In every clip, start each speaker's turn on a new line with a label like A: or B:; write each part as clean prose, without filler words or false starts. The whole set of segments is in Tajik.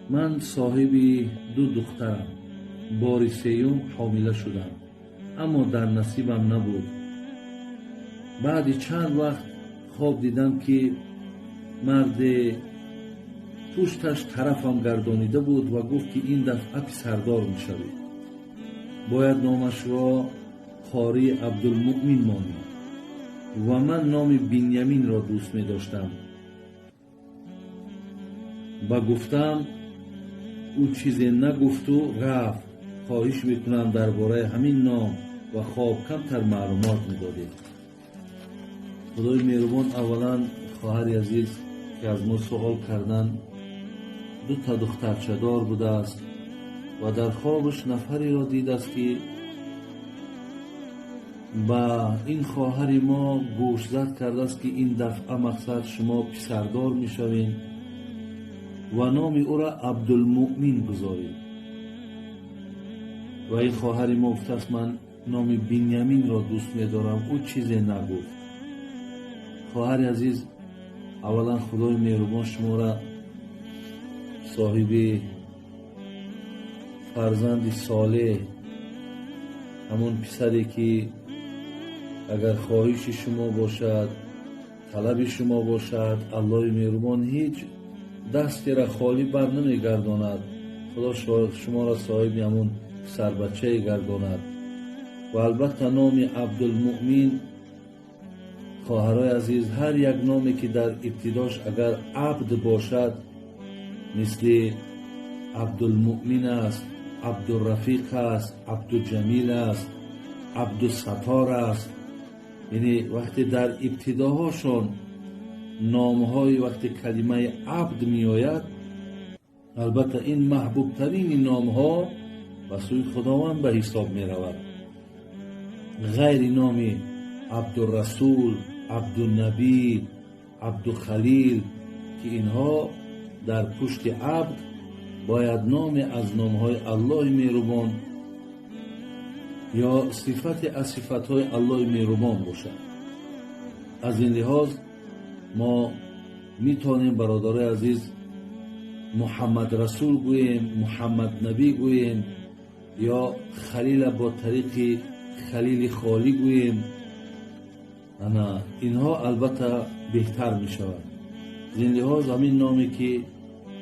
A: Ман соҳиби ду духтарам. Бори сеюм ҳомила шудам, аммо дар насибам набуд. Баъди чанд вақт хоб дидам, ки марде пушташ тарафам гардонида буд ва гуфт, ки ин дафъа писардор мешавӣ, бояд номашро Қорӣ Абдулмуъмин монӣ. Ва ман номи Биньяминро дӯст медоштам. Ба гуфтам, ӯ чизе нагуфту рафт. Хоҳиш мекунам, дар бораи ҳамин ном ва хоб камтар маълумот медодед. Худои меҳрубон, аввалан, хоҳари азиз, ки аз мо суол кардан, дута духтарчадор будааст ва дар хобаш нафареро дидааст, ки ба ин хоҳари мо гӯшзад кардааст, ки ин дафъа, мақсад, шумо писардор мешавед ва номи ӯро Абдулмуъмин гузоред. Ва ин хоҳари мо гуфтааст: «Ман номи Биньяминро дӯст медорам». Ӯ чизе нагуфт. Хоҳари азиз, аввалан, Худои меҳрубон шуморо соҳиби фарзанди солеҳ, ҳамон писаре, ки агар хоҳиши шумо бошад, талаби шумо бошад, Аллоҳи меҳрубон ҳеҷ дастеро холӣ бар намегардонад. Худо шуморо соҳиби ҳамон писарбачае гардонад. Ва албатта, номи Абдулмуъмин, хоҳарои азиз, ҳар як номе, ки дар ибтидош агар Абд бошад, мисли Абдулмуъмин аст, Абдурафиқ аст, Абдуҷамил аст, Абдусатор аст, яъне вақте дар ибтидоҳошон номҳои вақте калимаи Абд меояд, албатта, ин маҳбубтарини номҳо ба сӯи Худованд ба ҳисоб меравад, ғайри номи Абдурасул, Абдунабӣ, Абдухалил, ки инҳо дар пушти Абд бояд номе аз номҳои Аллоҳи меҳрубон ё сифате аз сифатҳои Аллоҳи меҳрубон бошад. Аз ин лиҳоз мо метавонем, бародарои азиз, Муҳаммад Расул гӯем, Муҳаммад Набӣ гӯем ё Халила бо тариқи Халили холӣ гӯем. Ана инҳо, албатта, беҳтар мешавад. Аз ин лиҳоз ҳамин номе, ки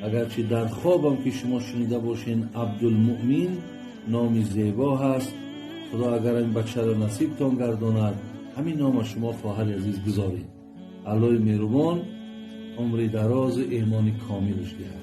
A: агарчи дар хобам ки шумо шунида бошед, Абдулмуъмин, номи зебо ҳаст. Худо агар ин бачаро насибтон гардонад, ҳамин нома шумо, хоҳари азиз, гузоред. Аллоҳи меҳрубон умри дарозу имони комилаш диҳад.